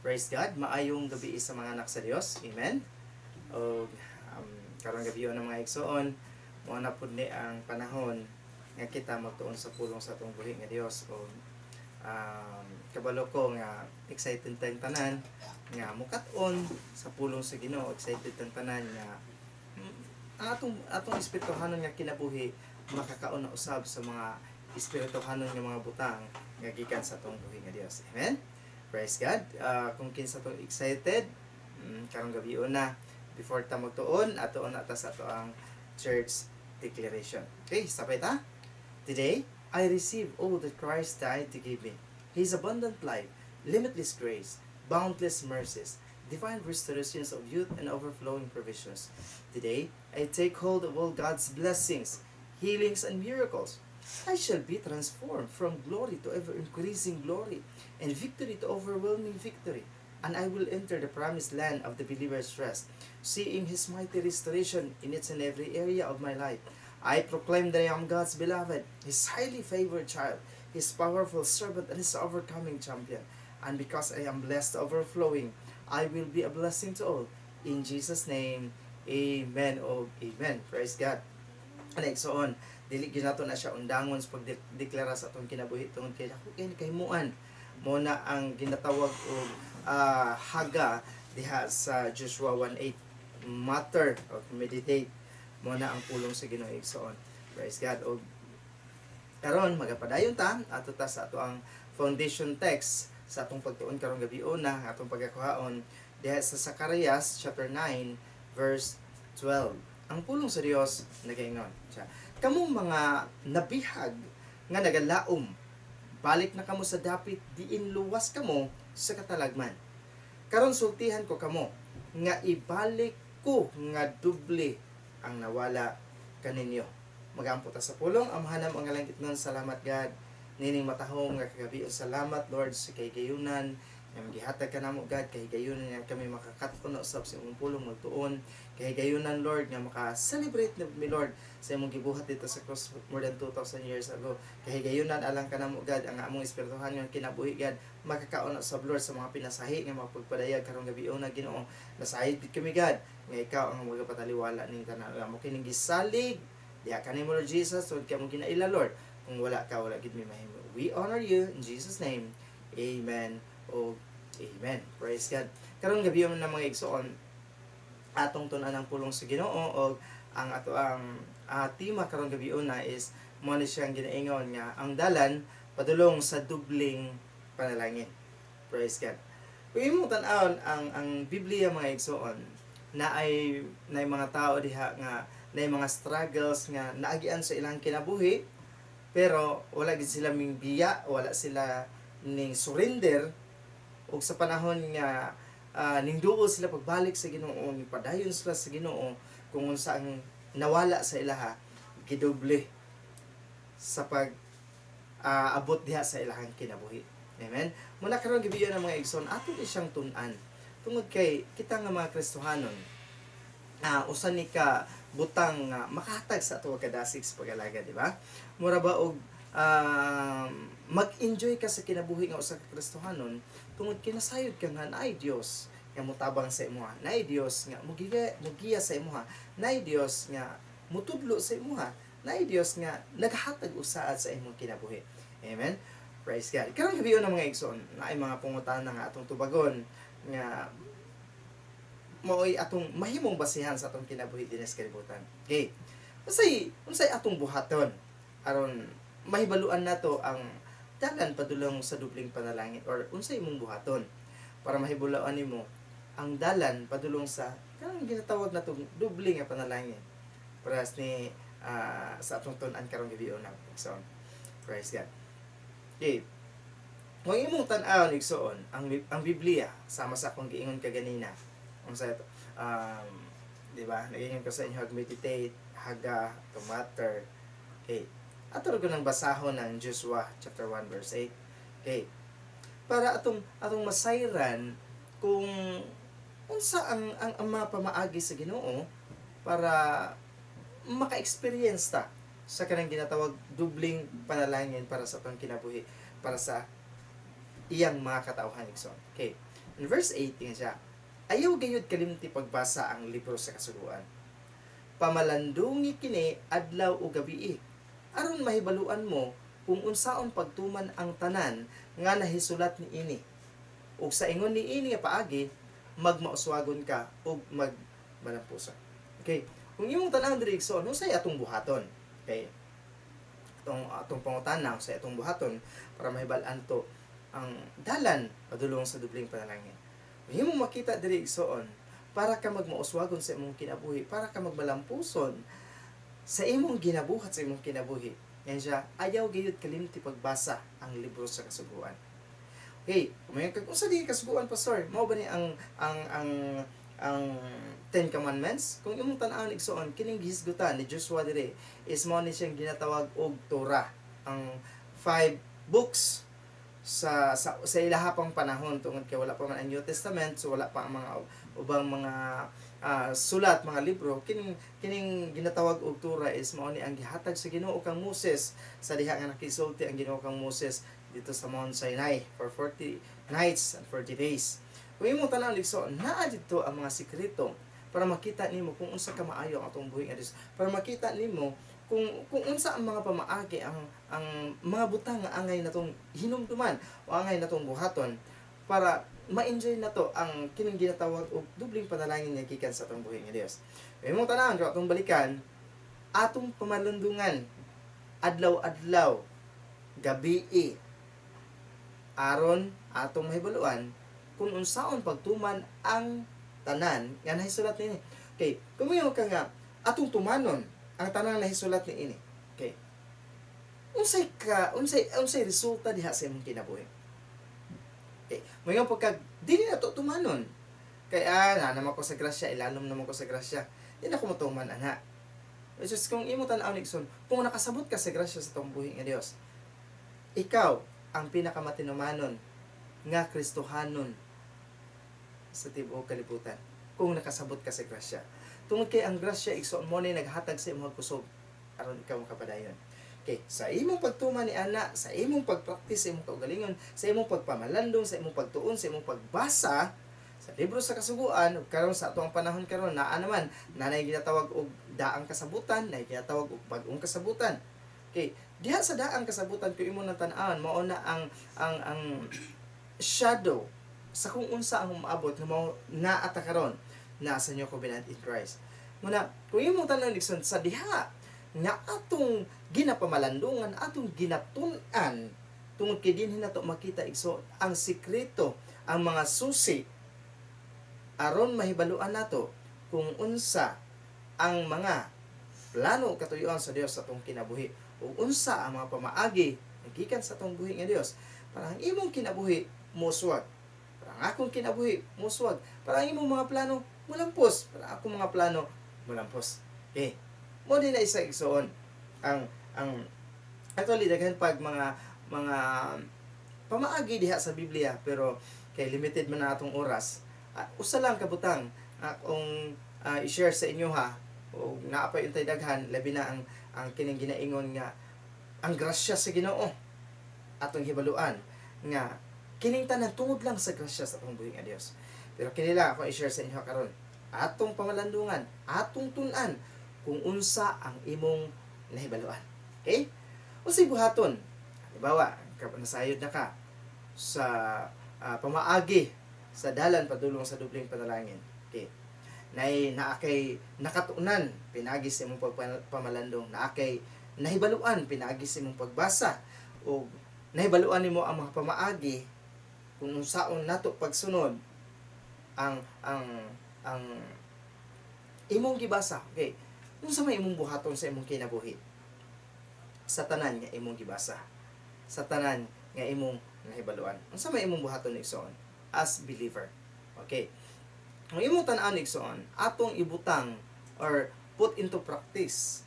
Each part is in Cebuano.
Praise God. Maayong gabi sa mga anak sa Dios. Amen. O karong gabi ng mga igsoon, mao na pud ni ang panahon nga kita magtuon sa pulong sa atong buhi nga Dios. O kabalo ko nga excited tayong tanan nga mukat-on sa pulong sa Ginoo, excited tayong tanan nga ang atong espirituhanon nga kinabuhi makakaon na usab sa mga espirituhanon nga mga butang nga gikan sa atong buhi nga Dios. Amen. Praise God. Kung kinsa tong excited, karong gabi una, before ta magtuon, atuon na ta sa ato ang church declaration. Okay, sabay ta. Today, I receive all that Christ died to give me. His abundant life, limitless grace, boundless mercies, divine restorations of youth and overflowing provisions. Today, I take hold of all God's blessings, healings, and miracles. I shall be transformed from glory to ever increasing glory, and victory to overwhelming victory. And I will enter the promised land of the believer's rest, seeing His mighty restoration in each and every area of my life. I proclaim that I am God's beloved, His highly favored child, His powerful servant, and His overcoming champion. And because I am blessed to overflowing, I will be a blessing to all. In Jesus' name, amen o amen. Praise God. And so on, dili gyud nato na siya undangon sa pagdeklara sa atong kinabuhi tungod kay dako kay kahimuan. Mo na ang ginatawag og haga diha sa Joshua 1:8, mutter o meditate mo na ang pulong sa Ginoo, igsoon. Praise God. Og karon magapadayon ta ato ta sa ato ang foundation text sa atong pagtuon karong gabi una, atong pagkakuhaon diha sa Zacarias chapter 9 verse 12. Ang pulong sa Dios nagaingon siya, "Kamong mga nabihag nga nagalaom, balik na kamo sa dapit diin luwas kamo sa katalagman. Karon sultihan ko kamo nga ibalik ko nga doble ang nawala kaninyo." Magampo ta sa pulong. Amahan ang langit nun, salamat God nining matahong nga kagabi. Salamat, Lord, sa kahigayunan nga gihatag ka namo, God, kahigayunan nga kami makakat-on usab sa imong pulong, magtuon, kahigayunan, Lord, nga maka-celebrate na mi, Lord, sa imong gibuhat dito sa cross more than 2,000 years ago. Kahigayunan alang kanamo, God, ang among espirituhan nga kinabuhi, God, makakaon usab, Lord, sa mga pinasahi nga mapagpadayag karong gabi una, Ginoo. Nasayod gid kami, God, nga ikaw ang magapataliwala ning tanan. Amo kining gisalig diha kanimo, Lord Jesus, tungod kay among ginaila, Lord, kung wala ka, wala gid mi mahimo. We honor you in Jesus' name. Amen o amen. Praise God. Karong gabi na, mga igsoon, atong tun-an ang pulong sa Ginoo og ang ato ang tema karong gabi una is mo ni siyang ginaingon nga ang dalan padulong sa dubling panalangin. Praise God. Kung imong tan-awon ang Biblia, mga igsoon, na ay na mga tao diha nga na mga struggles nga naagian sa ilang kinabuhi, pero wala gid sila ming biya, wala sila ning surrender, ug sa panahon nga ning duol sila pagbalik sa Ginoo, padayon sila sa Ginoo, kung unsa ang nawala sa ilaha, gidoble sa pag abot diha sa ilahang kinabuhi. Amen. Muna karon gabi ng mga igsoon, ato ni siyang tun-an tungod kay kita nga mga Kristohanon, usa ni ka butang nga makahatag sa ato kadasig sa pag-alaga, di ba? Mura ba og mag-enjoy ka sa kinabuhi nga usa ka Kristohanon tungod kay nasayod ka nga naay Dios nga motabang sa imuha, naay Dios nga mugiya, mugiya sa imuha, naay Dios nga mutudlo sa imuha, naay Dios nga naghatag usaad sa imong kinabuhi. Amen. Praise God. Karong gabi ng mga igsoon, naay mga pangutana nga atong tubagon nga mao'y atong mahimong basihan sa atong kinabuhi dinhi sa kalibutan. Okay. Unsay atong buhaton aron mahibaluan nato ang dalan padulong sa dubling panalangin, or unsay imong buhaton para mahibaluan nimo ang dalan padulong sa kanang ginatawag natong dubling nga panalangin parehas ni sa atong tun-an karong gabi una? So, praise God. Okay. Kung imong tan-awon, igsoon, ang Biblia, sama sa akong giingon kaganina, unsa ito, di ba? Nagingon ko sa inyo, hag meditate, haga, to mutter. Okay. Ato ko nang basahon ng Joshua chapter 1 verse 8. Okay. Para atong masayran kung unsa ang mga pamaagi sa Ginoo para maka-experience ta sa kanang ginatawag dubling panalangin para sa atong kinabuhi, para sa iyang mga katawhan, igsoon. Okay. In verse 8 ingon siya, "Ayaw gayud kalimti pagbasa ang libro sa Kasuguan. Pamalandungi kini adlaw ug gabii, aron mahibaluan mo kung unsaon pagtuman ang tanan nga nahisulat niini. Ug sa ingon niini nga paagi, magmauswagon ka ug magmalampuson." Okay, kung imong tan-awon diri, igsoon, unsay atong buhaton? Okay. Atong pangutana, unsay atong buhaton para mahibal-an to ang dalan padulong sa dubling panalangin? Mahimong makita diri, igsoon, para ka magmauswagon sa imong kinabuhi, para ka magmalampuson sa imong ginabuhat sa imong kinabuhi. Yan siya, ayaw gayud kalimti pagbasa ang libro sa Kasuguan. Okay, kumayon kag unsa di kasuguan, pastor? Mao ba ni ang Ten Commandments? Kung imong tan-awon, igsoon, kining gihisgutan ni Joshua dire is mao ni siyang ginatawag og Torah, ang five books sa ilaha pang panahon, tungod kay wala pa man ang New Testament, so wala pa ang mga ubang mga sulat, mga libro. Kining ginatawag og Torah is mao ni ang gihatag sa Ginoo kang Moses sa diha nga nakisulti ang Ginoo kang Moses dito sa Mount Sinai for 40 nights and 40 days. Kung imong tan-aw, igsoon, naa dito ang mga sikreto para makita nimo kung unsa ka maayo ang atong buhi nga Dios, para makita nimo kung unsa ang mga pamaagi, ang mga butang nga angay natong hinumduman o angay natong buhaton para ma-enjoy nato ang kining ginatawag og dubling panalangin nga gikan sa atong buhi nga Dios. Imong tan-awon, kung atong balikan, atong pamalandungan adlaw-adlaw, gabii, aron atong mahibaluan kung unsaon pagtuman ang tanan nga nahisulat niini. Okay, kung ka nga atong tumanon ang tanan nahisulat niini. Okay. Unsay resulta diha sa imong kinabuhi? Okay, moingon pagka dili na to tumanon. Kay na naman ko sa grasya, ilalom naman ko sa grasya. Di na ko motuman ana. Which is kung imo tan-aw, igsoon, kung nakasabot ka sa grasya sa atong buhi nga Dios, ikaw ang pinakamatinumanon nga Kristohanon sa tibuok kalibutan kung nakasabot ka sa grasya. Tungod kay ang grasya, igsoon, mo ni naghatag sa imong kusog aron ikaw makapadayon. Okay, sa imong pagtuman ni ana, sa imong pagpraktis sa imong kaugalingon, sa imong pagpamalandong, sa imong pagtuon, sa imong pagbasa sa libro sa Kasuguan, ug karon sa atuang panahon karon naa naman nanay ginatawag og daang kasabutan, nay ginatawag og bag-ong kasabutan. Okay, diha sa daang kasabutan, kung imo nang tan-awon, mao na ang shadow sa kung unsa ang umaabot nga mao naa ta karon na sa New Covenant in Christ. Muna, kung imong tan-awon, igsoon, sa diha nga atong ginapamalandungan, atong ginatun-an, tungod kay dinhi nato makita, igsoon, ang sikreto, ang mga susi aron mahibaluan nato kung unsa ang mga plano o katuyuan sa Dios sa atong kinabuhi ug unsa ang mga pamaagi gikan sa atong buhi nga Dios para ang imong kinabuhi moswag, para ang akong kinabuhi moswag, para ang imong mga plano mulampos, para akong mga plano mulampos. Okay, mo din na isa, igsoon, ang actually daghan pag mga pamaagi diha sa Biblia, pero kay limited man na atong oras, usa lang kabutang akong i-share sa inyo ha, o naa pa untay daghan, labi na ang kining ginaingon nga ang grasya sa Ginoo. Atong hibaluan nga kining tanan tungod lang sa grasya sa atong buhi nga Dios, pero kini lang ako i-share sa inyo karon: atong pamalandungan, atong tun-an kung unsa ang imong nahibaluan. Okay, unsay buhaton? Halimbawa, nasayod na ka sa pamaagi sa dalan padulong sa dubling panalangin. Okay, nay naa kay nakatunan pinagi sa imong pagpamalandong, naa kay nahibaluan pinagi sa imong pagbasa, o nahibaluan nimo ang mga pamaagi kung unsaon nato pagsunod ang imong gibasa. Okay, unsa may imong buhaton sa imong kinabuhi sa tanan nga imong gibasa, sa tanan nga imong nahibaluan? Unsa may imong buhaton, igsoon, as believer? Okay, ang imong tan-awon, igsoon, atong ibutang or put into practice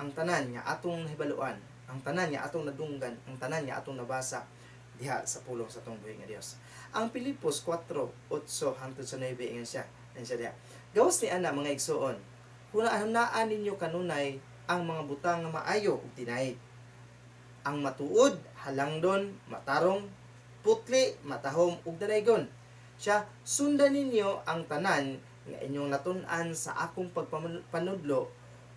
ang tanan nga atong nahibaluan, ang tanan nga atong nadunggan, ang tanan nga atong nabasa diha sa pulong sa atong buhi nga Dios. Ang Pilipos 4:8 hangtod sa 9, ingon siya diha. "Gawas ni ana, mga igsoon, hunahunaan ninyo kanunay ang mga butang nga maayo ug tinayig, ang matuod, halangdon, matarong, putli, matahom ug dalaygon. Siya, sundan ninyo ang tanan nga inyong natun-an sa akong pagpanudlo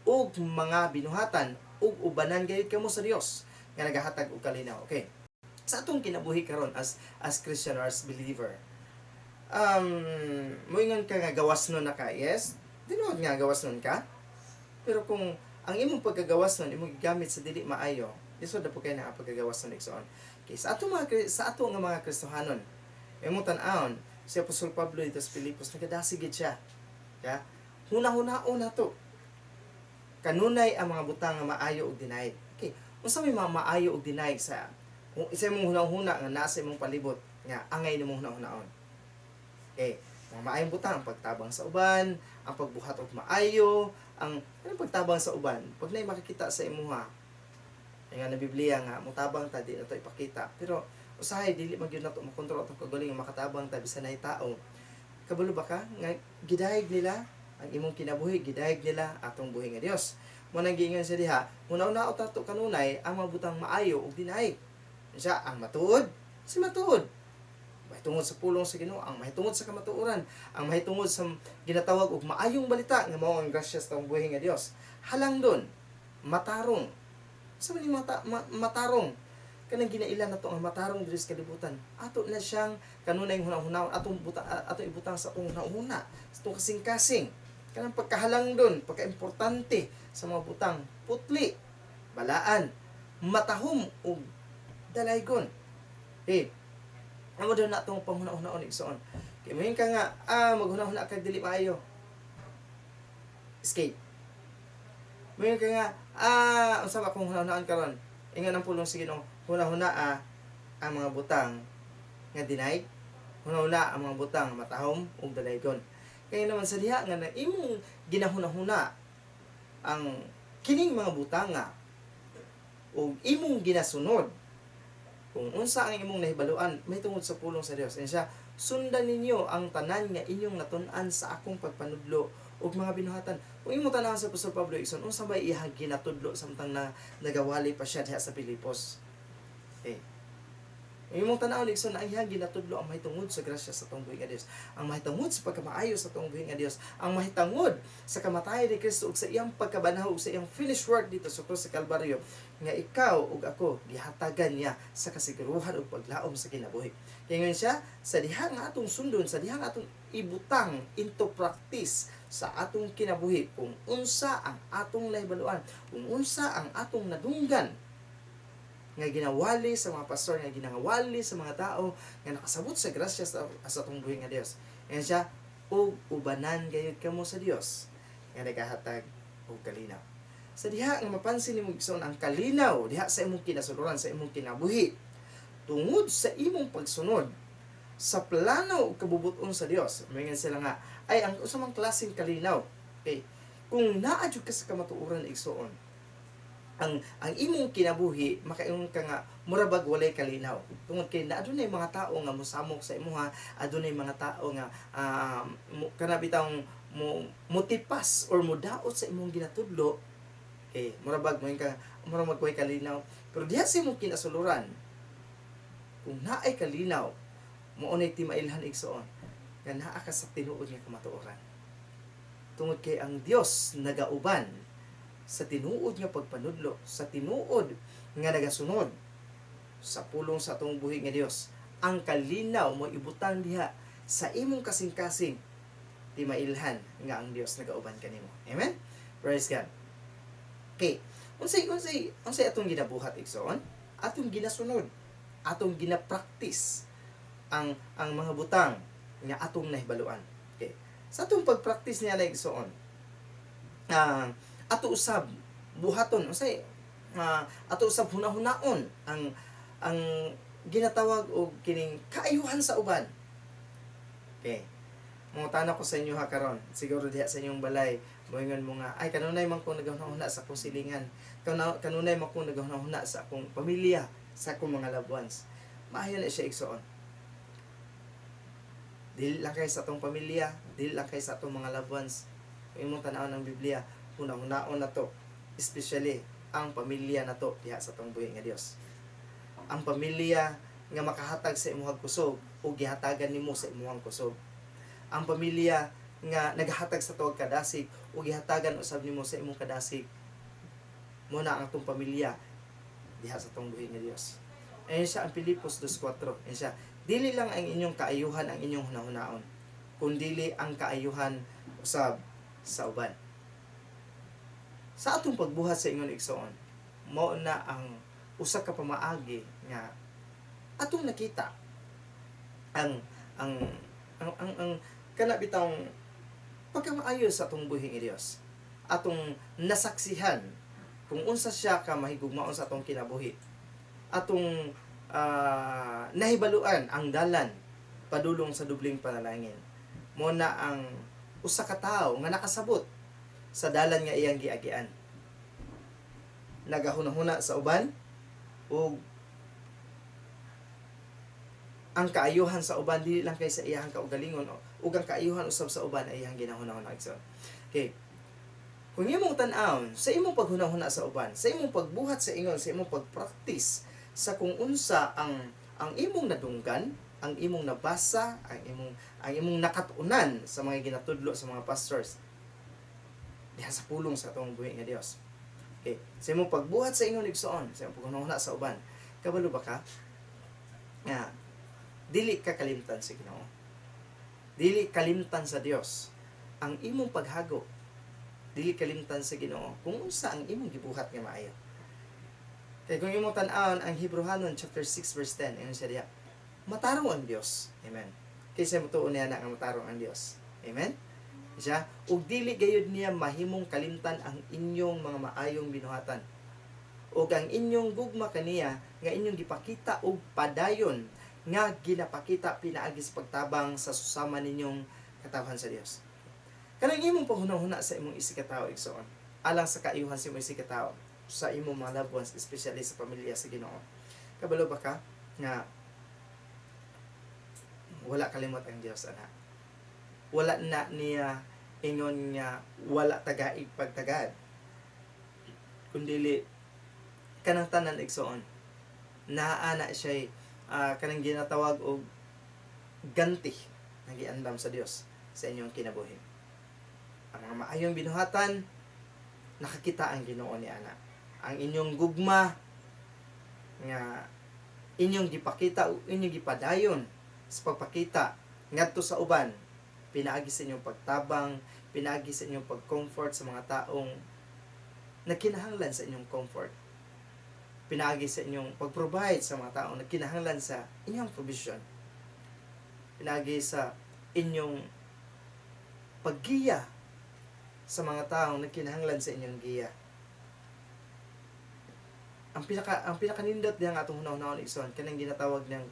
ug mga binuhatan ug ubanan gayud kamo sa Dios nga nagahatag og kalinaw. Okay. Sa atong kinabuhi karon as Christian or as believer, moingon ka nga gawas nun na ka, yes, tinuod nga gawas nun ka. Pero kung ang imong pagkagawas nun imong gigamit sa dili maayo, lisod na po kay na ang pagkagawas nun, igsoon. Okay, sa ato nga mga Kristohanon, imong tan-awon si Apostol Pablo dito sa Filipos, nagadasig gid siya. Ya? Huna-hunaon nato kanunay ang mga butang nga maayo ug dinaig. Okay, unsa may mga maayo ug dinaig sa kung isa imong hunahuna nga nasa imong palibot nga angay nimong hunahunaon? Okay, mga maayong butang, ang pagtabang sa uban, ang pagbuhat og maayo, ang anong pagtabang sa uban? Pag naay makikita sa imuha, ay nga na Biblia nga mutabang ta, di na to ipakita. Pero usahay dili man gyud nato makontrol atong kagaling makatabang ta bisan nay tao. Kabalo ba ka nga gidayeg nila ang imong kinabuhi, gidayeg nila atong buhi nga Dios? Mo nang giingon siya diha, huna-hunaon ta to kanunay ang mga butang maayo ug dinaig. Siya ang matuod, si matuod. Mahitungod sa pulong sa Ginoo, ang mahitungod sa kamatuoran, ang mahitungod sa ginatawag og maayong balita nga mao ang grasya sa atong buhi nga Dios. Halangdon, matarong. Sa man matarong? Kanang ginailan nato ang matarong diri sa kalibutan. Ato na siyang kanunay hunahuna, atong buta, atong ibutang sa atong hunahuna, sa atong kasing-kasing. Kanang pagkahalangdon, pagkaimportante sa mga butang, putli, balaan, matahom ug dalaygon. Eh, amo daw na atong panghuna-hunaon, igsoon. Kay moingon ka nga, maghuna-huna ka dili maayo. Escape. Moingon ka nga, unsa ba akong hunahunaan karon? Ingon ang pulong sa Ginoo, huna-huna ang mga butang nga dinaig, huna-huna ang mga butang nga matahom ug dalaygon. Kaya naman sa diha nga na imong ginahuna-huna ang kining mga butang nga ug imong ginasunod kung unsa ang imong nahibaluan may tungod sa pulong sa Dios. Ingon siya, sundan ninyo ang tanan nga inyong natun-an sa akong pagpanudlo ug mga binuhatan. Kung imong tan-awon sa Apostol Pablo, igsoon, unsa ba iyang ginatudlo samtang na nagawali pa siya diha sa Filipos? Okay. Ang imong tan-awon, igsoon, ang iyang ginatudlo ang mahitungod sa grasya sa atong buhi nga Dios, ang mahitungod sa pagkamaayo sa atong buhi nga Dios, ang mahitungod sa kamatayon ni Kristo ug sa iyang pagkabanhaw ug sa iyang finished work dito sa krus sa Kalbaryo nga ikaw ug ako gihatagan niya sa kasiguruhan ug paglaom sa kinabuhi. Kaya ngayon siya, sa diha nga atong sundon, sa diha nga atong ibutang into practice sa atong kinabuhi kung unsa ang atong nahibaluan, kung unsa ang atong nadunggan nga ginawali sa mga pastor, nga ginawali sa mga tao nga nakasabot sa grasya sa atong buhi nga Dios. Ingon siya, ug ubanan gayud kamo sa Dios nga nagahatag og kalinaw. Sa diha nga mapansin nimo, igsoon, ang kalinaw diha sa imong kinasuluran, sa imong kinabuhi, tungod sa imong pagsunod sa plano ug kabubut-on sa Dios. Moingon sila nga, ay, ang usa mang klaseng kalinaw? Okay. Kung naa jud ka sa kamatuoran, igsoon, ang imong kinabuhi makaingon ka nga mura bag walay kalinaw tungod kay na adunay mga tao nga mosamok sa imuha, adunay mga tao nga kana bitawng mo motipas or modaot sa imong ginatudlo. Okay, mura bag mo ka mura magway kalinaw. Pero diha sa imong kinasuluran, kung naay kalinaw, mao nay timailhan, igsoon, nga naa ka sa tinuod nga kamatuoran tungod kay ang Dios nagauban sa tinuod nga pagpanudlo, sa tinuod nga nagasunod sa pulong sa atong buhi nga Dios. Ang kalinaw mo ibutang diha sa imong kasing-kasing, timailhan nga ang Dios nagauban kanimo. Amen. Praise God. Okay, unsay atong ginabuhat, igsoon? Atong ginasunod, atong ginapractice ang mga butang nga atong nahibaluan. Okay, sa atong pagpractice niya na, igsoon, ato usab buhaton, unsay ato usab hunahunaon ang ginatawag og kining kaayuhan sa uban. Okay. Mangutana ko sa inyo ha karon. Siguro diha sa inyong balay, moingon mo nga, ay, kanunay man ko nagahuna sa akong silingan. Kanunay man ko nagahuna sa akong pamilya, sa akong mga loved ones. Maayo na siya, igsoon. Dili lang kay sa atong pamilya, dili lang kay sa atong mga loved ones. Kung imong tan-awon ang Biblia, hunahunaon na to, especially ang pamilya na to diha sa atong buhi nga Dios. Ang pamilya nga makahatag sa imong kusog o gihatagan nimo sa imong kusog. Ang pamilya nga nagahatag sa tuwag kadasig o gihatagan usab nimo sa imong kadasig. Mo na ang atong pamilya diha sa atong buhi nga Dios. Ayun siya ang Filipos 2:4. Ayun siya, dili lang ang inyong kaayuhan ang inyong hunahunaon, kundili ang kaayuhan usab sa uban. Sa atong pagbuhat sa ingon, igsoon, mao na ang usa ka pamaagi nga atong nakita ang kana bitawng pagkamaayo sa atong buhi nga Dios. Atong nasaksihan kung unsa siya ka mahigugmaon sa atong kinabuhi. Atong nahibaluan ang dalan padulong sa dubling panalangin. Mo na ang usa ka tawo nga nakasabot sa dalan nga iyang giagian. Nagahuna-huna sa uban ug ang kaayuhan sa uban dili lang kay sa iyang kaugalingon ug ang kaayuhan usab sa uban ay iyang ginahuna-huna. Okay. Kung imong tan-awon sa imong paghuna-huna sa uban, sa imong pagbuhat sa ingon, sa imong pagpractice sa kung unsa ang imong nadunggan, ang imong nabasa, ang imong nakatunan sa mga ginatudlo sa mga pastors diha sa pulong sa atong buhi nga Dios. Okay. Sa imong pagbuhat sa ingon, igsoon, sa imong paghuna-huna sa uban, kabalo ba ka nga dili ka kalimtan sa Ginoo? Dili kalimtan sa Dios ang imong paghago. Dili kalimtan sa Ginoo kung unsa ang imong gibuhat nga maayo. Kay kung imong tan-awon ang Hebreohanon chapter 6 verse 10, ingon siya diha, matarong ang Dios. Amen. Kaysa motuo niya na nga matarong ang Dios. Amen. Siya, ug dili gayud niya mahimong kalimtan ang inyong mga maayong binuhatan ug ang inyong gugma kaniya nga inyong gipakita og padayon nga ginapakita pinaagi sa pagtabang sa susama ninyong katawhan sa Dios. Kanang imong paghunahuna sa imong isigkatawo, igsoon, alang sa kaayuhan sa imong isigkatawo, sa imong mga loved ones, especially sa pamilya sa Ginoo. Kabalo ba ka nga wala kalimot ang Dios ana? Wala na niya ingon nga wala tagaig pagtagad. Kundili kanang tanan, igsoon, naa na siya kanang ginatawag og ganti nga giandam sa Dios sa inyong kinabuhi. Ang mga maayong binuhatan, nakakita ang Ginoo ni ana. Ang inyong gugma nga inyong gipakita o inyong gipadayon sa pagpakita ngadto sa uban pinaagi sa inyong pagtabang, pinaagi sa inyong pag-comfort sa mga taong nagkinahanglan sa inyong comfort, pinaagi sa inyong pag-provide sa mga taong nagkinahanglan sa inyong provision, pinaagi sa inyong paggiya sa mga taong nagkinahanglan sa inyong giya. Ang pinakanindot diha nga atong hunahunahon, igsoon, kanang ginatawag ng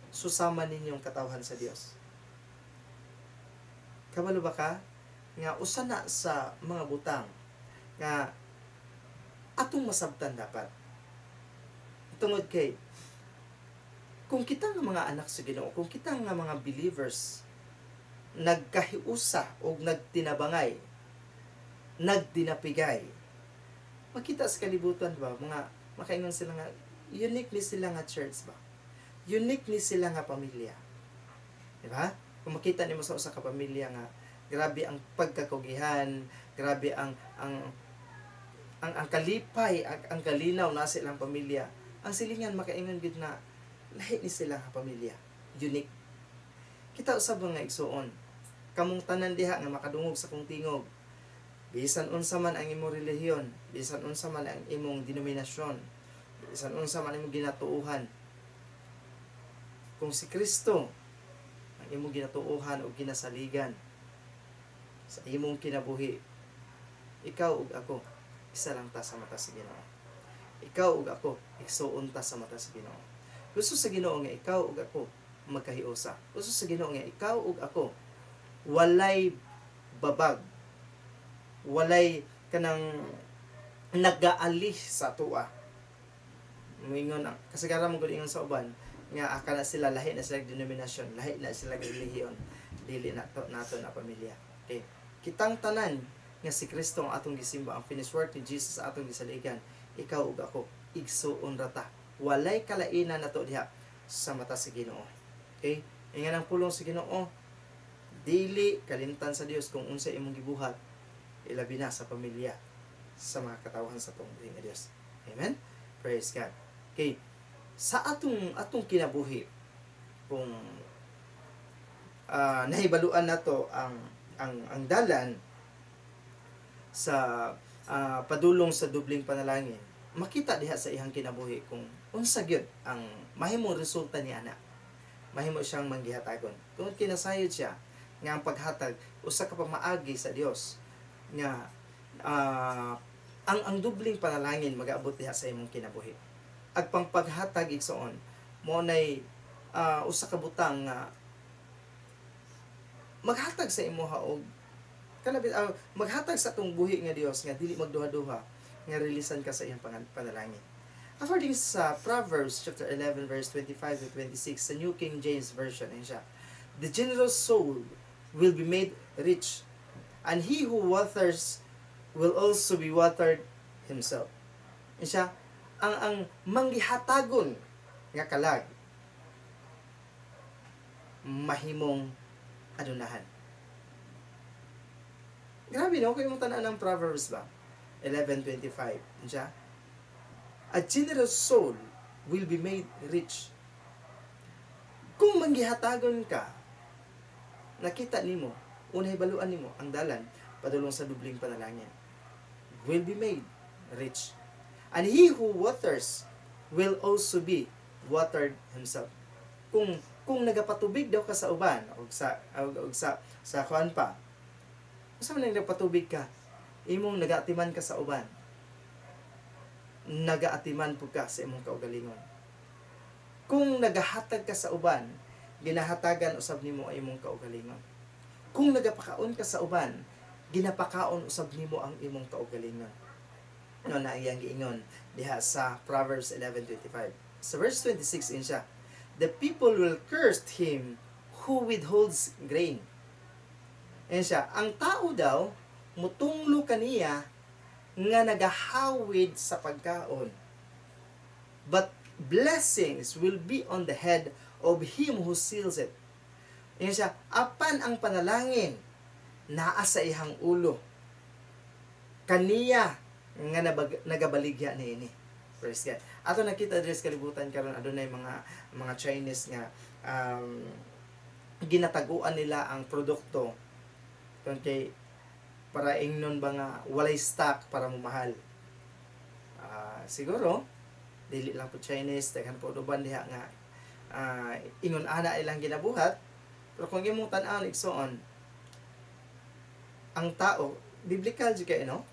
susama ninyong katawhan sa Dios. Kabalo ba ka nga usa na sa mga butang nga atong masabtan dapat? Tungod kay kung kita nga mga anak sa Ginoo, kung kita nga mga believers nagkahiusa o nagtinabangay, nagdinapigay, makita sa kalibutan ba, mga makaingon sila nga unique ni sila nga church ba, unique ni sila nga pamilya, di ba? Kung makita nimo sa usa ka pamilya nga grabe ang pagkakugihan, grabe ang kalipay, ang kalinaw na sa ilang pamilya, ang silingan makaingon gid na lahi ni sila nga pamilya, unique. Kita usab, mga igsuon, kamong tanan diha nga makadungog sa kong tingog, bisan unsa man ang imong relihiyon, bisan unsa man ang imong denominasyon, bisan unsa man ang imong ginatuohan, kung si Kristo ang imong ginatuohan o ginasaligan sa imong kinabuhi, ikaw ug ako, isa lang ta sa mata sa Ginoo. Ikaw ug ako, igsuon ta sa mata sa Ginoo. Gusto sa Ginoo nga ikaw ug ako magkahiusa. Gusto sa Ginoo nga ikaw ug ako walay babag, walay kanang nagaali sa tuwa. Moingon ang kasagaran mo gud ingon sa uban nga akala sila lahi na sila denominasyon, lahi na sila relihiyon, dili na to nato na pamilya. Okay. Kitang tanan nga si Kristo ang atong gisimba, ang finished work ni Jesus sa atong gisaligan, ikaw ug ako, igsuon ra ta. Walay kalainan nato diha. sa mata sa Ginoo. Okay? Ingon ang pulong sa Ginoo, dili kalimtan sa Dios kung unsa imong gibuhat, ilabi na sa pamilya, sa mga katawhan sa atong buhi nga Dios. Amen? Praise God. Okay. Sa atong atong kinabuhi, kung nahibaluan nato ang dalan sa padulong sa dubling panalangin, makita diha sa iyang kinabuhi kung unsa gyud ang mahimong resulta ni ana. Mahimo siyang manggihatagon. Kung kinasayod siya nga ang paghatag usa ka pamaagi sa Dios nga ang dubling panalangin magaabot diha sa imong kinabuhi. Ag pang paghatag, igsoon, mo nay usa ka butang nga maghatag sa imuha og kanabit maghatag sa atong buhi nga Dios nga dili magduha-duha nga rilisan ka sa iyang panalangin. According sa Proverbs chapter 11 verse 25 to 26 sa New King James Version, ayun siya: "The generous soul will be made rich, and he who waters will also be watered himself." Ayun siya, ang manggihatagon nga kalag mahimong adunahan. Grabe, no? Kung imong tan ng Proverbs ba? 11:25. Ayun siya. A generous soul will be made rich. Kung manggihatagon ka, nakita nimo, unay baluan nimo ang dalan padulong sa dubling panalangin. Will be made rich. And he who waters will also be watered himself. Kung nagapatubig daw ka sa uban og sa kuan pa, unsa man ang nagpatubig ka, imong nagaatiman ka sa uban, nagaatiman pud ka sa imong kaugalingon. Kung nagahatag ka sa uban, ginahatagan usab nimo ang imong kaugalingon. Kung nagapakaon ka sa uban, ginapakaon usab nimo ang imong kaugalingon, no? Na iyang giingon diha sa Proverbs 11:25. Sa verse 26, in siya: "The people will curse him who withholds grain." Ayan siya, ang tao daw, mutunglo kaniya nga nagahawid sa pagkaon. "But blessings will be on the head of him who seals it." Ayan siya, apan ang panalangin naa sa iyang ulo. Kaniya nga nagabaligya niini. Praise God. Ato nakita diri sa kalibutan karon, adunay mga Chinese nga ginataguan nila ang produkto kung kay para ingnon ba nga walay stock para momahal. Siguro dili lang po Chinese, daghan po uban diha nga ingon ana ilang ginabuhat. Pero kung imong tan-awon, igsoon, ang tao, biblical jud kay, no?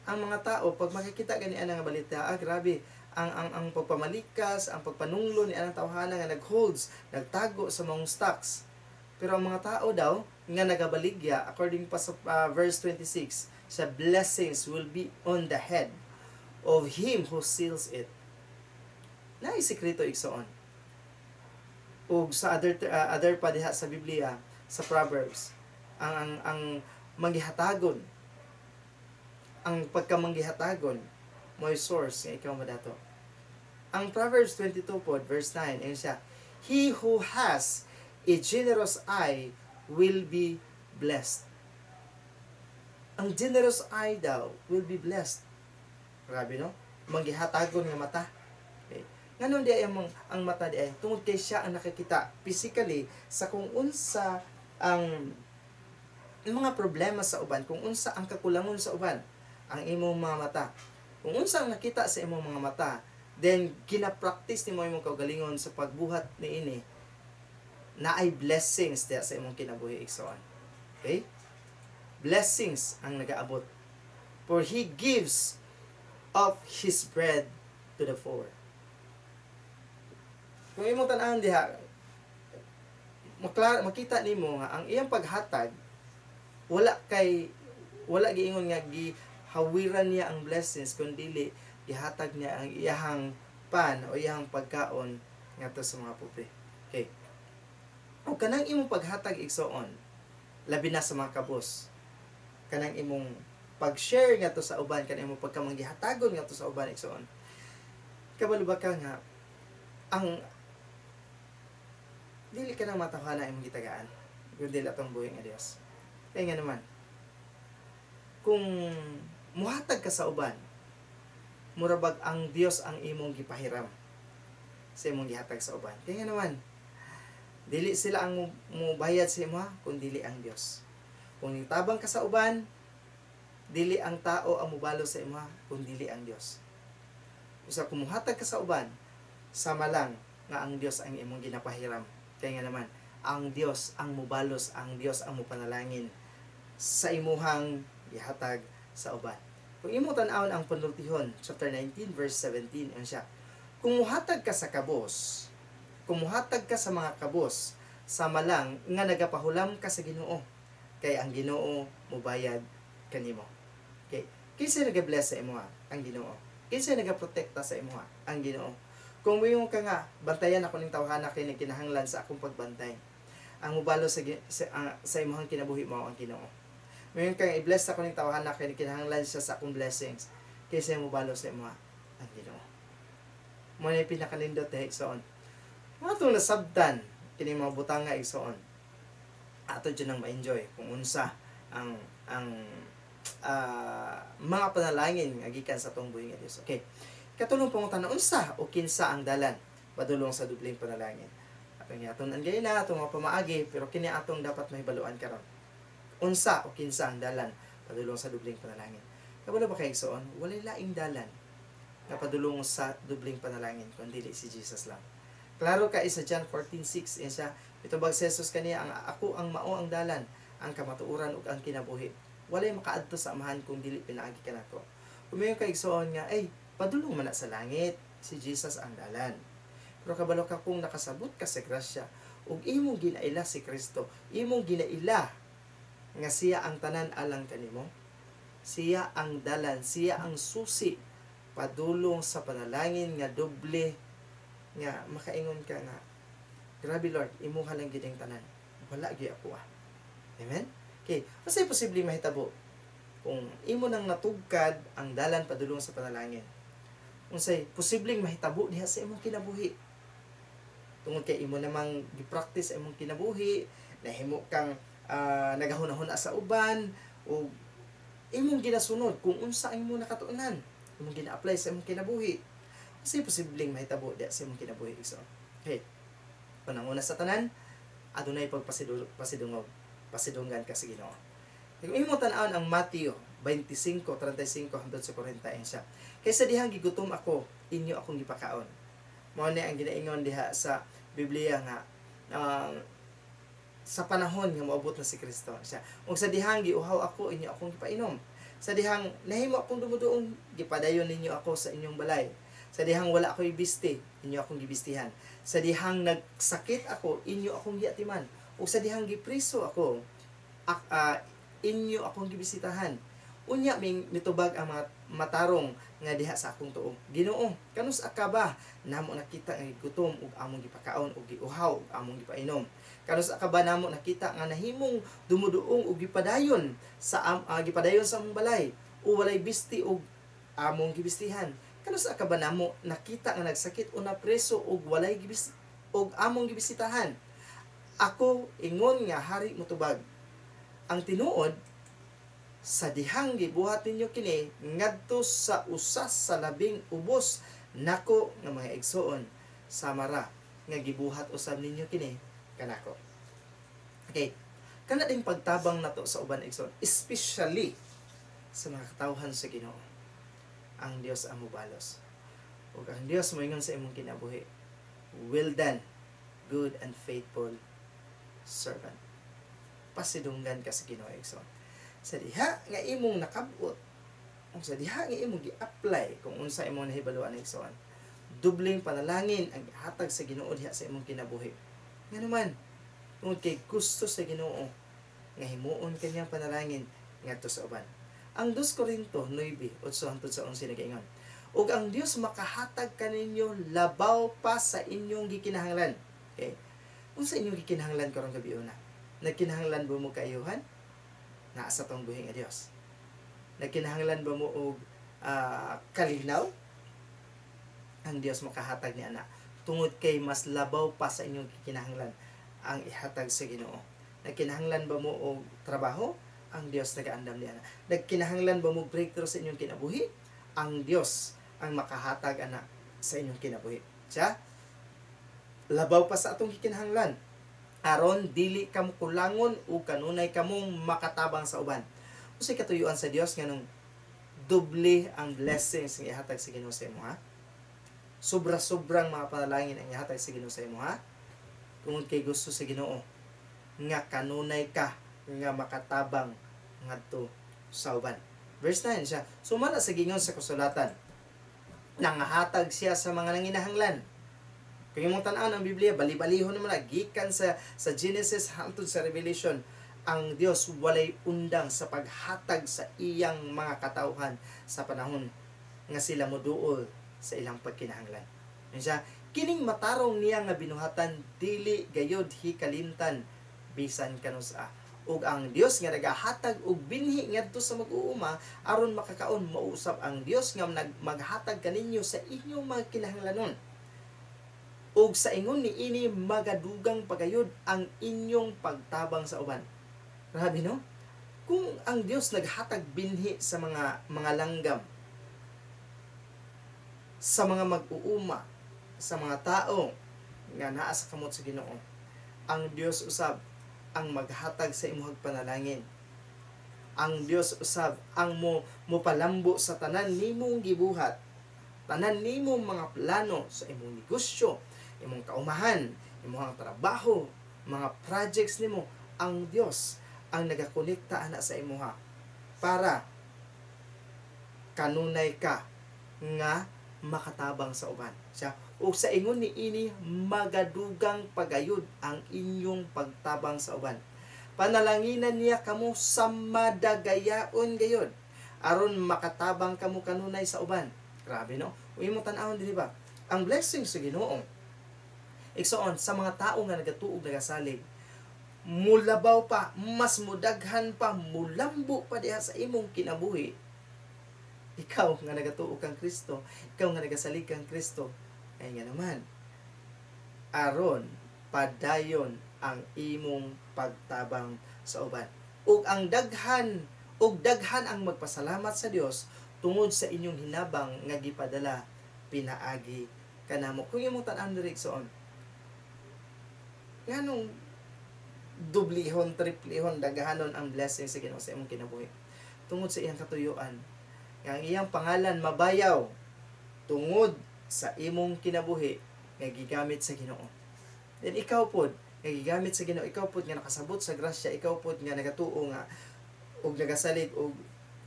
Ang mga tao, pag makikita gani ana nga balita, ah, grabe ang pagpamalikas, ang pagpanunglo ni anang tawhana nga nagholds, nagtago sa mga stocks. Pero ang mga tao daw nga nagabaligya, according pa sa verse 26, sa "blessings will be on the head of him who seals it." Naay sekreto, igsoon. Ug sa other pa diha sa Biblia, sa Proverbs, ang manggihatagon, ang pagkamanggihatagon mo'y source nga ikaw madato. Ang Proverbs 22 po, verse 9, ayun siya: "He who has a generous eye will be blessed." Ang generous eye daw will be blessed. Grabe, no? Manggihatagon nga mata. Okay. Nganong di ay ang mata di ay? Tungod kay siya ang nakikita physically sa kung unsa ang mga problema sa uban, kung unsa ang kakulangon sa uban, ang imong mga mata. Kung unsa ang nakita sa imong mga mata, then gina-practice nimo imong kaugalingon sa pagbuhat niini, naay blessings diha sa imong kinabuhi, igsoon. Okay? Blessings ang nagaabot. "For he gives of his bread to the poor." Kung imong tan-awon diha, makita nimo nga ang iyang paghatag wala giingon nga gihawiran niya ang blessings, kun dili gihatag niya ang iyahang pan o iyahang pagkaon ngadto sa mga pobre. Okay. O kanang imong paghatag, igsoon, labi na sa mga kabos, kanang imong pag-share ngadto sa uban, kanang imong pagkamanggihatagon ngadto sa uban, igsoon. Kabalo ba ka nga ang Dili ka nang matawhana imong gitagaan kundi atong buhi nga Dios. Kaya nga naman, kung muhatag ka sa uban, murabag ang Dios ang imong gipahiram sa imong gihatag sa uban. Kaya nga naman, dili sila ang mubayad sa imo, kun dili ang Dios. Kung tabang ka sa uban, dili ang tao ang mubalos sa imo, kun dili ang Dios. Usa kung muhatag ka sa uban, sama lang nga ang Dios ang imong ginapahiram. Kaya nga naman, ang Dios ang mubalos, ang Dios ang mupanalangin sa imuhang gihatag sa uban. Kung imo tan-awon ang Panultihon, chapter 19 verse 17, ano siya? Kung muhatag ka sa kabos, kung muhatag ka sa mga kabos, sama lang nga nagapahulam ka sa Ginoo, kay ang Ginoo mubayad kanimo. Okay. Kinsa nagabless sa imo? Ang Ginoo. Kinsa nagaprotekta sa imo? Ang Ginoo. Kung muingon ka nga, "Bantayan ako ning tawhana kay nagkinahanglan sa akong pagbantay." Ang mubalo sa imong kinabuhi mao ang Ginoo. Muingon ka nga, "I-bless ako ning tawhana kay nagkinahanglan siya sa akong blessings." Kaysa mubalo sa imo ang Ginoo. Mao na pinakanindot eh, igsoon. Mga itong nasabtan, kini mga butanga, igsoon. Ato dyan ang ma-enjoy kung unsa ang mga panalangin nga gikan sa atong buhi nga Dios. Okay. Katulong pangutana, unsa o kinsa ang dalan padulong sa dubling panalangin? Atong yaton ang na atong mga pamaagi, pero kini atong dapat mahibaluan karon. Unsa o kinsa ang dalan padulong sa dubling panalangin? Kabalo ba kay, igsoon, walay laing dalan nga padulong sa dubling panalangin kun dili si Jesus lang. Klaro kay sa John 14:6 yan siya. Itubag si Jesus kaniya, "Ang ako ang mao ang dalan, ang kamatuoran ug ang kinabuhi. Walay makaadto sa Amahan kung dili pinaagi kanako." Kung kay, igsoon, nga ay padulong man na sa langit, si Jesus ang dalan. Pero kabalo ka kung nakasabot ka sa grasya ug imong ginaila si Kristo, imong ginaila nga siya ang tanan alang kanimo. Siya ang dalan, siya ang susi padulong sa panalangin nga doble, nga makaingon ka nga, "Grabe Lord, imuha lang gid ang tanan. Wala gyud ako ah." Amen? Okay, unsay posible mahitabo kung imo nang natugkad ang dalan padulong sa panalangin? Unsay posibleng mahitabo diha sa imong kinabuhi? Tungod kay imo namang gi-practice sa imong kinabuhi, nahimo kang nagahuna-huna sa uban o imong ginasunod kung unsa ang imong nakatuonan, imong gina-apply sa imong kinabuhi. Unsay posibleng mahitabo diha sa imong kinabuhi, igsoon? Okay. Unang-una sa tanan, adunay pagpasidungog, pasidunggan ka sa Ginoo. Kung imo tan-awon ang Mateo 25:35 hangtod sa 40 siya. "Kaysa dihang gigutom ako, inyo akong gipakaon." Mao ni ang ginaingon diha sa Biblia nga sa panahon nga moabot na si Kristo siya. "Ug sa dihang giuhaw ako, inyo akong gipainom. Sa dihang nahimo akong dumuduong, gipadayon ninyo ako sa inyong balay. Sa dihang wala ako'y bisti, inyo akong gibistihan. Sa dihang nagsakit ako, inyo akong giatiman. Ug sa dihang gipriso ako, inyo akong gibisitahan." Unya ming mitubag ang mga matarong nga diha sa akong tuo, "Ginoo, kanus-a ka ba namo nakita nga gigutom ug among gipakaon ug giuhaw ug among gipainom? Kanus-a ka ba namo nakita nga nahimong dumuduong ug gipadayon sa among balay o walay bisti ug among gibistihan? Kanus-a ka ba namo nakita nga nagsakit o napreso ug walay gibis ug among gibisitahan?" Ako ingon nga hari motubag, "Ang tinuod, sa dihang gibuhat ninyo kini ngadto sa usa sa labing ubos nako nga mga igsoon, samara nga gibuhat usab ninyo kini kanako." Okay. Kana ding pagtabang nato sa uban, igsoon, especially sa mga katawhan sa Ginoo. Ang Dios ang mobalos. Ug ang Dios moingon sa imong kinabuhi, "Well done, good and faithful servant." Pasidunggan ka sa Ginoo, igsoon. Sa diha nga imong nakabot, ug sa diha nga imong gi-apply kung unsa imong nahibaluan, igsoon, dubling panalangin ang gihatag sa Ginoo diha sa imong kinabuhi. Nga naman, tungod kay gusto sa Ginoo nga himuon kanyang panalangin ngadto sa uban. Ang 2 Korinto 9:8 hangtod sa 11 nagaingon, "Ug ang Dios makahatag kaninyo labaw pa sa inyong gikinahanglan." Okay. Unsa inyong gikinahanglan karong gabi una? Nagkinahanglan ba mo kaayuhan? Naa sa tong buhi nga Dios. Nagkinahanglan ba mo og kalinaw? Ang Dios makahatag ni ana. Tungod kay mas labaw pa sa inyong gikinahanglan ang ihatag sa Ginoo. Nagkinahanglan ba mo og trabaho? Ang Dios nagaandam niya. Nagkinahanglan ba mo breakthrough sa inyong kinabuhi? Ang Dios ang makahatag ana sa inyong kinabuhi. Siya labaw pa sa atong gikinahanglan, aron dili kamo kulangon o kanunay kamong makatabang sa uban. Unsay katuyuan sa Dios nganong doble ang blessings nga ihatag sa Ginoo sa imo, ha? Sobra-sobrang mga panalangin ang ihatag sa Ginoo sa imo, ha? Tungod kay gusto sa Ginoo nga kanunay ka nga makatabang ngadto sa uban. Verse 9 siya, sumala sa gingon sa kasulatan, nangahatag siya sa mga nanginahanglan. Kung imong tan-awon ang Biblia, bali-balihon naman na, gikan sa Genesis hangtod sa Revelation, ang Dios walay undang sa paghatag sa iyang mga katawhan sa panahon nga sila moduol sa ilang pagkinahanglan. Yun siya, kining matarong niya nga binuhatan dili gayod hikalimtan bisan kanusa. Ug ang Dios nga nagahatag og binhi ngadto sa mag-uuma aron makakaon, mausab ang Dios nga maghatag kaninyo sa inyong mga kinahanglanon. Ug sa ingon niini magadugang pagayod ang inyong pagtabang sa uban. Grabe, no? Kung ang Dios naghatag binhi sa mga langgam, sa mga mag-uuma, sa mga tao nga naa sa kamot sa Ginoo, ang Dios usab ang maghatag sa imong panalangin. Ang Dios usab ang mo mopalambo sa tanan nimong gibuhat, tanan nimong mga plano sa imong negosyo, imong kaumahan, imong trabaho, mga projects nimo. Ang Dios ang nagakonekta ana sa imuha para kanunay ka nga makatabang sa uban. Siya, ug sa ingon ni ini magadugang pagayod ang inyong pagtabang sa uban. Panalanginan niya kamo sa madagayaon gayod aron makatabang kamo kanunay sa uban. Grabe, no? Ug imong tan-awon diri ba? Ang blessing sa Ginoo, igsoon, sa mga tao nga nagatuog, nagasalig, mulabaw pa, mas mudaghan pa, mulambo pa diha sa imong kinabuhi. Ikaw nga nagatuo kang Kristo, ikaw nga nagasalig kang Kristo, ay nga naman, aron padayon ang imong pagtabang sa uban. Ug ang daghan, ug daghan ang magpasalamat sa Dios tungod sa inyong hinabang nga gipadala pinaagi kanamo. Kung imong tan-awon diri, igsoon, nganong dublihon, triplihon, daghanon ang blessing sa Ginoo sa imong kinabuhi? Tungod sa iyang katuyuan nga ang iyang pangalan mabayaw tungod sa imong kinabuhi nga gigamit sa Ginoo. Then ikaw pod nga gigamit sa Ginoo, ikaw pod nga nakasabot sa grasya, ikaw pod nga nagatuo nga og nagasalig og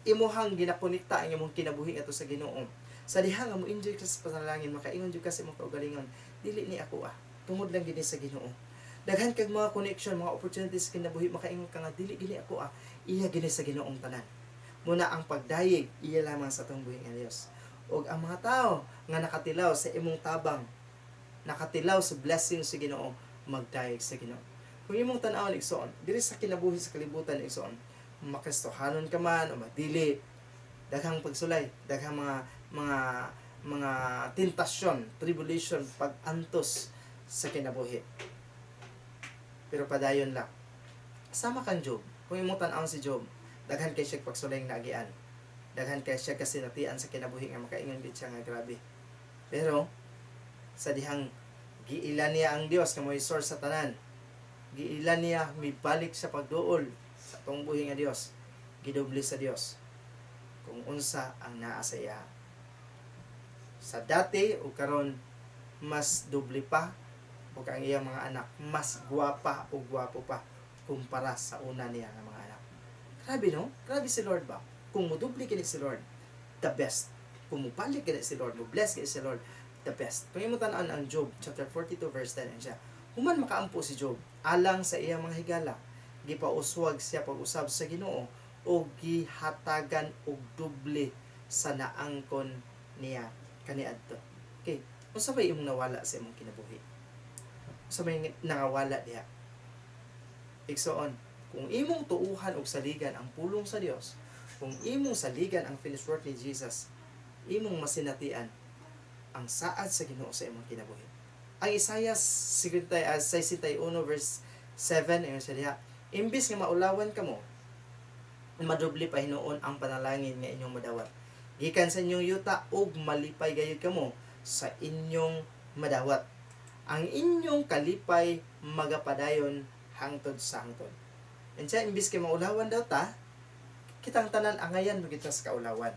imuhang ginakonekta ang imong kinabuhi ngadto sa Ginoo. Sa diha nga mo enjoy ka sa panalangin, makaingon jud ka sa imong kaugalingon, "Dili ni ako ah, tungod lang gini sa Ginoo." Daghan kag mga connection, mga opportunities sa kinabuhi, makaingon ka nga, "Dili gini ako ah, iya gini sa Ginoong tanan." Muna ang pagdayeg iya lamang sa atong buhi nga Dios. Ug ang mga tao nga nakatilaw sa imong tabang, nakatilaw sa blessing sa Ginoo, magdayeg sa Ginoo. Kung imong tan-awon, igsoon, diri sa kinabuhi sa kalibutan, igsoon, makristohanon ka man o madili, daghang pagsulay, daghang mga tentasyon, tribulation, pag-antos sa kinabuhi. Pero padayon lang. Sama kang Job. Kung imong tan-awon si Job, daghan kay siya pagsulay nga naagian. Daghan kay siya kasinatian sa kinabuhi nga makaingon gid siya nga grabe. Pero sa dihang giila niya ang Dios nga mo'y source sa tanan, giila niya, mibalik sa pagduol sa atong buhi nga Dios, gidoble sa Dios kung unsa ang naa sa iya. Sa dati o karon, mas doble pa, ug ang iyang mga anak mas gwapa o gwapo pa kumpara sa una niya nga mga anak. Grabe, no? Grabe si Lord ba? Kung modoble kini si Lord, the best. Kung mobalik kini si Lord, mo bless kini si Lord, the best. Kung imong tan-awon ang Job chapter 42 verse 10 siya. Human makaampo si Job alang sa iyang mga higala, gipauswag siya pag-usab sa Ginoo o gihatagan og doble sa naangkon niya kaniadto. Okay, unsa may imong nawala sa imong kinabuhi? Unsa may nangawala diha? Igsoon, kung imong tuuhan og saligan ang pulong sa Dios, kung imong saligan ang finished work ni Jesus, imong masinatian ang saad sa Ginoo sa imong kinabuhi. Ang Isaiah 61 verse 7, ingon siya diha, imbis nga maulawan kamo, madubli pa hinuon ang panalangin nga inyong madawat gikan sa inyong yuta ug malipay gayud kamo sa inyong madawat. Ang inyong kalipay magapadayon hangtod sa hangtod. And siya, imbis kay maulawan daw ta, kitang tanan angayan mo kita sa kaulawan.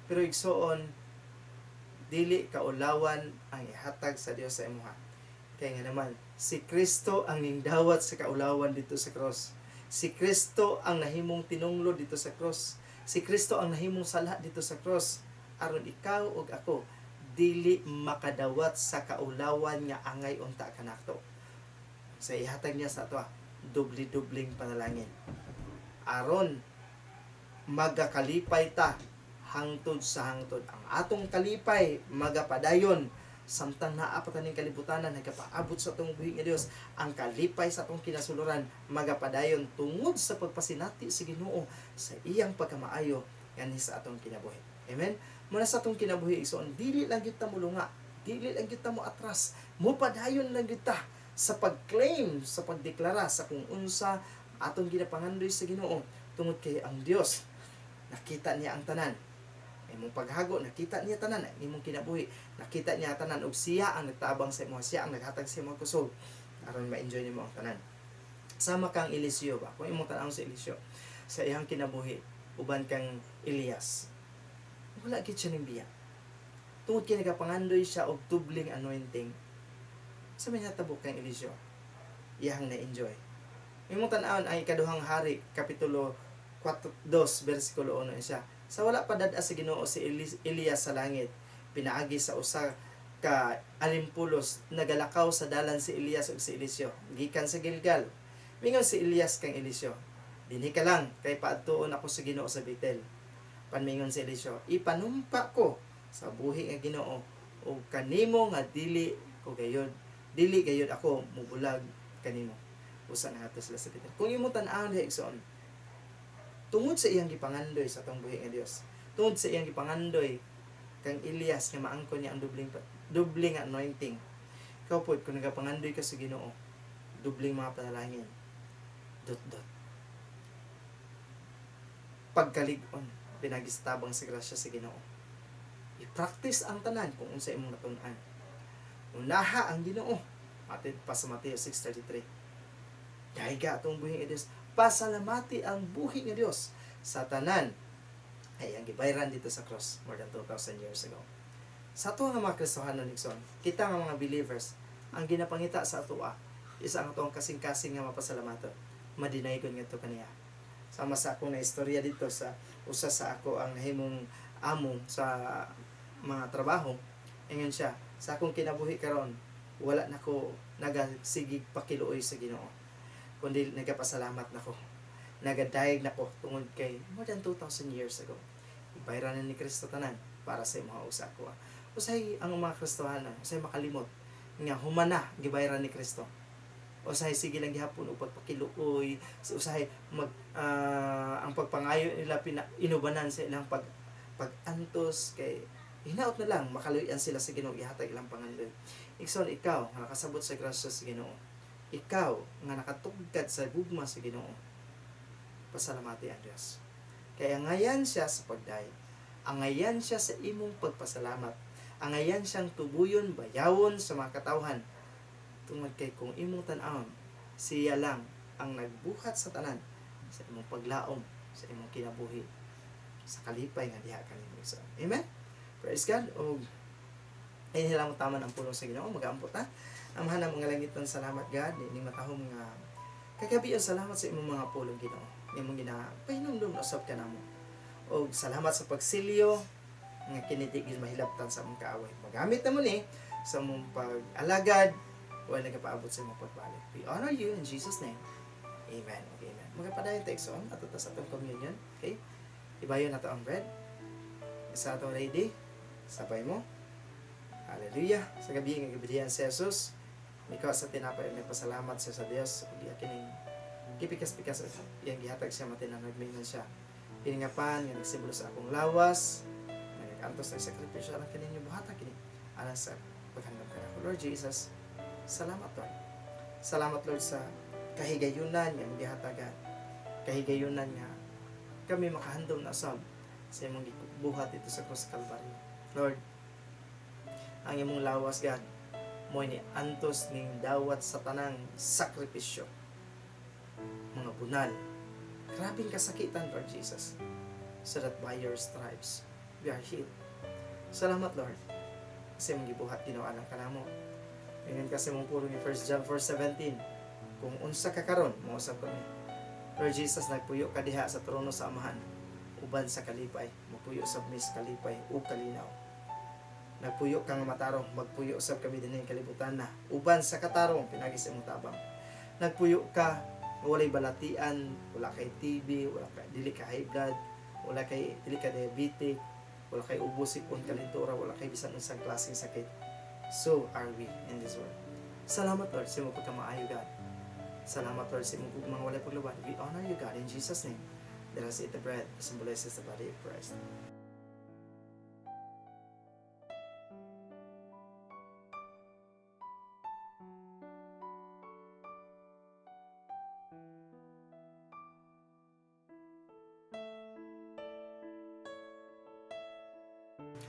Pero igsoon, dili kaulawan ang ihatag sa Dios sa imuha. Kaya nga naman, si Kristo ang ningdawat sa kaulawan dito sa cross. Si Kristo ang nahimong tinunglo dito sa cross. Si Kristo ang nahimong sala dito sa cross. Aron ikaw ug ako dili makadawat sa kaulawan nga angay unta kanato. Sa ihatag niya sa ato, dubli-dubling panalangin. Aron magakalipay ta hangtod sa hangtod. Ang atong kalipay magapadayon samtang naa pa taning kalibutanan, nagapaabot sa atong buhi nga Dios. Ang kalipay sa atong kinasuluran magapadayon tungod sa pagpasinati sa Ginoo sa iyang pagkamaayo nganhi sa atong kinabuhi. Amen. Muna sa atong kinabuhi, igsoon, dili lang gyud ta mulunga, dili lang gyud ta mo atras, mopadayon lang gyud ta sa pag-claim, sa pagdeklara sa kung unsa atong ginapangandoy sa Ginoo, tungod kay ang Dios nakita niya ang tanan. Imong paghago, nakita niya tanan. Imong kinabuhi, nakita niya tanan, ug siya ang nagtabang sa imo, siya ang naghatag sa imong kusog aron ma-enjoy nimo ang tanan. Sama kang Eliseo ba? Kung imong tan-awon sa Eliseo sa iyang kinabuhi uban kang Elias, wala gid siya ning biya. Tungod kay nagapangandoy siya og dubling anointing. Sa may natabo kang Eliseo, iyang na-enjoy. Imong tan-awon ang Ikaduhang Hari kapitulo 4, 2 bersikulo 1 siya. Sa wala pa dad-a sa Ginoo si Elias sa langit, pinaagi sa usa ka alimpulos, nagalakaw sa dalan si Elias ug si Eliseo gikan sa Gilgal. Mingon si Elias kang Eliseo, "Dinhi ka lang kay paadtuon ako sa Ginoo sa Betel." Panmingon si Eliseo, "Ipanumpa ko sa buhi nga Ginoo ug kanimo nga dili gayud ako mubulag kanimo." Usa na ato sila sa Betel. Kung imong tan-awon diha, igsoon, tungod sa iyang gipangandoy sa atong buhi nga Dios, tungod sa iyang gipangandoy kang Elias nga maangkon niya ang dubling dubling anointing, ikaw pod, kung nagapangandoy ka sa Ginoo, dubling mga panalangin, dot dot, pagkalig-on pinaagi sa tabang sa grasya sa Ginoo. I-practice ang tanan kung unsa imong natun-an. Unaha ang Ginoo. Atid pa sa Mateo 6:33. Dayga atong buhi nga Dios. Pasalamati ang buhi nga Dios sa tanan ay ang gibayran dito sa cross more than 2,000 years ago. Sa ato nga mga Kristohanon, igsoon, kita nga mga believers, ang ginapangita sa atoa is ang atong kasing-kasing nga mapasalamaton. Madinaygon ngadto kaniya. Sama sa akong na istorya dito sa usa sa ako ang nahimong amo sa mga trabaho, ingon siya, "Sa akong kinabuhi karon, wala na ko nagasigig pakiluoy sa Ginoo kundi nagapasalamat na ko, nagadayeg na ko tungod kay more than 2,000 years ago, ibayran na ni Kristo tanan para sa imo ug sa ako." Usahay ang mga Kristohanon, usahay makalimot nga humana gibayran ni Kristo. Usahay sige lang gihapon og pagpakiluoy, usahay mag ang pagpangayo nila pina, inubanan sa ilang pag-antos kay hinaot na lang makaluyan sila sa Ginoo, ihatag ilang pangandoy. Igsoon, ikaw nga nakasabot sa grasya sa Ginoo, ikaw nga nakatugkad sa gugma sa Ginoo, pasalamati ang Dios. Kaya angayan siya sa pagdayeg. Angayan siya sa imong pagpasalamat. Angayan siyang tubuyon, bayawon sa mga katawhan. Tungod kay kung imong tan-awon, siya lang ang nagbuhat sa tanan sa imong paglaom, sa imong kinabuhi, sa kalipay nga diha kanimo. So, amen. Praise God. Og ay lang taman ang pulong sa Ginoo, magaampo ta. Amahan mga langiton, salamat God ini matahom nga kagabi, salamat sa imong mga pulong, Ginoo. Imong gina pahinumdum usab kanamo. Og salamat sa pagsilyo nga kini di gyud mahilabtan sa among kaaway. Magamit na mo ni sa among pag-alagad o nagapaabot sa imong pagbalik. We honor you in Jesus' name. Amen. Okay, amen. Magapadayon ta, igsoon, ato ta sa atong communion. Okay? Ibayon nato ang bread. Sa atong ready. Sabay mo. Hallelujah. Sa gabi nga gibidihan si Jesus, mikuha sa tinapay, may pasalamat siya sa Dios ug iya kining gipikas-pikas ug iyang gihatag siya matinan, nagmingon siya, "Kini nga pan nga nagsimbolo sa akong lawas nga nag-antos, nagsakripisyo alang kaninyo, buhata kini alang sa paghandom kanako." Lord Jesus, salamat, Lord. Salamat, Lord, sa kahigayunan nga imong gihatagan. Kahigayunan nga kami makahandom na usab sa imong gibuhat dito sa krus sa Calvary. Lord, ang imong lawas, God, mo ni antos ning dawat sa tanang sakripisyo. Mga bunal. Grabing kasakitan, Lord Jesus. So that by your stripes, we are healed. Salamat, Lord, sa imong gibuhat, Ginoo, alang kanamo. Ingon kasi mong pulong ni 1 John 4:17, kung unsa ka karon, mousab kami. Lord Jesus, nagpuyo ka diha sa trono sa Amahan, uban sa kalipay, magpuyo sab mi sa kalipay ug kalinaw. Nagpuyo ka nga matarong, magpuyo sab kami dinhi kalibutan na, uban sa katarong, pinagi sa imong tabang. Nagpuyo ka, walay balatian, wala kay TB, wala kay, dili ka high blood, wala kay, dili ka diabetic, wala kay ubo, sipon, kalintura, wala kay bisan unsang klaseng sakit. So are we in this world. Salamat, Lord, sa imong pagkamaayo, God. Salamat, Lord, sa imong gugmang walay pagluban. We honor you, God, in Jesus' name. Let us eat the bread that symbolizes the body of Christ.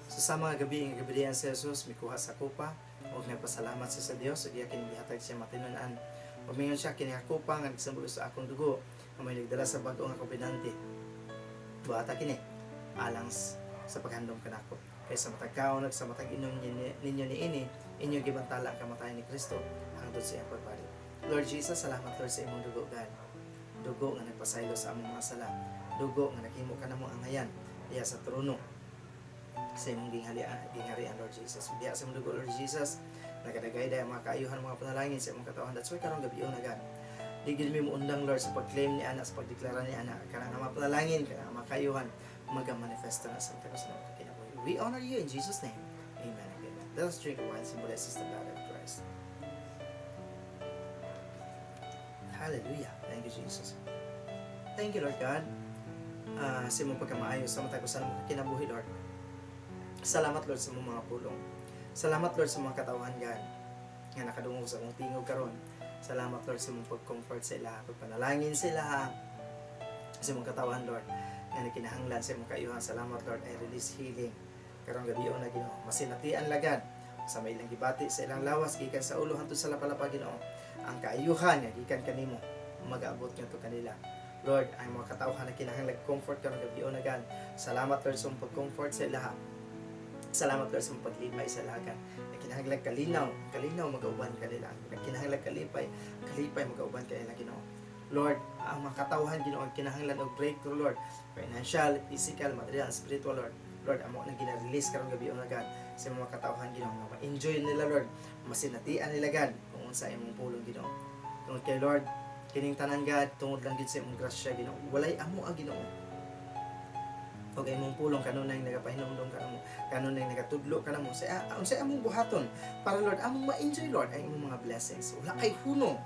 So sa mga gabi nga gabi si Jesus mikuha sa kupa ug nagpasalamat siya sa Dios ug iya kini gihatag siya matinun-an. Ug mingon siya, kini ang kupa nga nagsimbolo sa akong dugo nga may nagdala sa bag-o nga kobenante. Buhata kini alang sa paghandom kanako. Kay sa matag kaon ug sa matag inom ninyo niini, inyo gibantala ang kamatayon ni Kristo hangtod sa iyang pagbalik. Lord Jesus, salamat, Lord, sa imong dugo, God. Dugo nga nagpasaylo sa among mga sala. Dugo nga naghimo kanamo angayan diha sa trono sa imong gingharian, Lord Jesus. Diha sa imong dugo, Lord Jesus, nagadagay ang mga kaayuhan, mga panalangin sa imong katawhan. That's why karong gabi na, God, di gid mi moundang, Lord, sa pag-claim ni ana, sa pagdeklara ni ana, kanang mga panalangin, kanang mga kaayuhan, maga-manifesto na sa matag sa mga kinabuhi. We honor you in Jesus' name. Amen and amen. Let us drink wine symbolizes the blood of Christ. Hallelujah. Thank you, Jesus. Thank you, Lord God, sa imong pagkamaayo sa matag usa mga kinabuhi, Lord. Salamat, Lord, sa imong mga pulong. Salamat, Lord, sa mga katawhan, God, nga nakadungog sa akong tingog karon. Salamat, Lord, sa imong pag-comfort sa ila, pagpanalangin sa ila, sa imong katawhan, Lord, nga nagkinahanglan sa imong kaayuhan. Salamat, Lord, I release healing karong gabi na, Ginoo. Masinatian lagad sa may ilang gibati sa ilang lawas gikan sa ulo hangtod sa lapalapa, Ginoo. Ang kaayuhan nga gikan kanimo magaabot ngadto kanila. Lord, ang mga katawhan na kinahanglan comfort karong gabi na, God. Salamat, Lord, sa imong pag-comfort sa ila. Salamat, Lord, sa imong paglipay sa lahat. Nagkinahanglan kalinaw, kalinaw magauban kanila. Nagkinahanglan kalipay, kalipay magauban kanila, Ginoo. Lord, ang mga katawhan, Ginoo, ang kinahanglan og breakthrough, Lord, financial, physical, material, spiritual, Lord. Lord, amo nang gina-release karong gabi na, God, sa mga katawhan, Ginoo, nga ma-enjoy nila, Lord, masinatian nila, God, kung unsa imong pulong, Ginoo. Tungod kay, Lord, kining tanan, God, tungod lang gid sa imong grasya, Ginoo. Walay amo ang Ginoo. Og imong pulong kanunay nagapahinumdom kanamo, kanunay nagatudlo kanamo sa unsay among buhaton para, Lord, among ma-enjoy, Lord, ang imong mga blessings. Wala kay hunong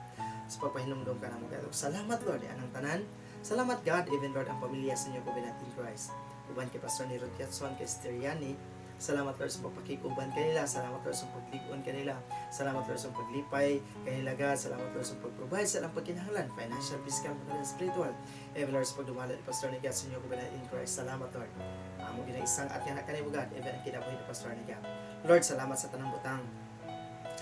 sa pagpahinumdom kanamo, God. Salamat, Lord, anang tanan. Salamat, God, even, Lord, ang pamilya sa inyo covenant in Christ. Uban kay Pastor Nero Kiatson, kay Steriani. Salamat, Lord, sa pagpakikuban kanila. Salamat, Lord, sa paglig-on kanila. Salamat, Lord, sa paglipay kanila, God. Salamat, Lord, sa pag-provide sa ilang pagkinahanglan, financial, physical, material, spiritual. Even, Lord, sa pagdumala ni Pastor Nigat sa inyo covenant in Christ. Salamat, Lord. Amo ginaisang at nga kanimo, God, even ang kinabuhi ni Pastor Nigat. Lord, salamat sa tanang butang.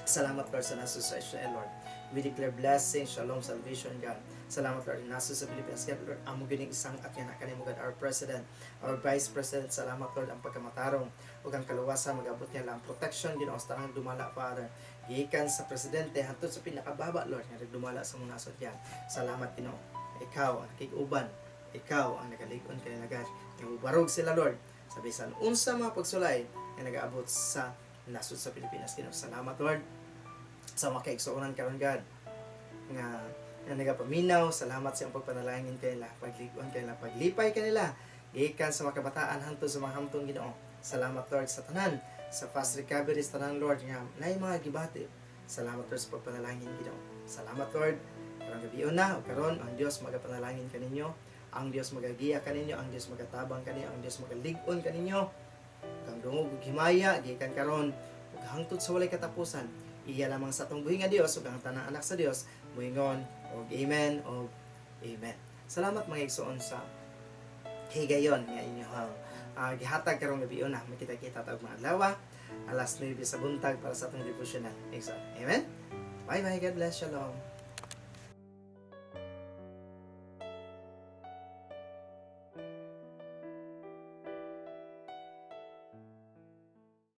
Salamat, Lord, sa nasa sa Israel, Lord. We declare blessing, shalom, salvation, God. Salamat, Lord, nasa sa Pilipinas, God. Lord, amo gining isang at nga kanimo, God, our President, our Vice President. Salamat, Lord, ang pagkamatarong ug ang kaluwasan magabot niya lang protection, Ginoo, sa tanang dumala, Father. Gikan sa presidente hangtod sa pinakababa, Lord, nga nagdumala sa mga nasod yan. Salamat, Ginoo. Ikaw ang nakig-uban, ikaw ang nakalig-on kanila, God. Nga sila, Lord, sa bisan unsa mga pagsulay nga nagaabot sa nasod sa Pilipinas, Ginoo. Salamat, Lord, sa mga kaigsuonan karon, God, nga nagapaminaw. Salamat sa iyong pagpanalangin kanila, paglig-on kanila, paglipay kanila, gikan sa mga kabataan hangtod sa mga hamtong, Ginoo. Salamat, Lord, sa tanan, sa fast recovery sa tanan, Lord, nga naay mga gibati. Salamat, Lord, sa pagpanalangin, Ginoo. Salamat, Lord. Karong gabi na, karon ang Dios magapanalangin kaninyo, ang Dios magagiya kaninyo, ang Dios magatabang kaninyo, ang Dios magalig-on kaninyo. Kang dungog ug himaya gikan karon ug hangtod sa walay katapusan. Iya lamang sa atong buhi nga Dios ug ang tanang anak sa Dios. Muingon og amen og amen. Salamat, mga igsoon, sa higayon nga inyong gihatag karong gabi na. Makita-kita ta og mga adlaw, alas 9 sa buntag, para sa atong devotional, igsoon. Amen. Bye bye. God bless. Shalom.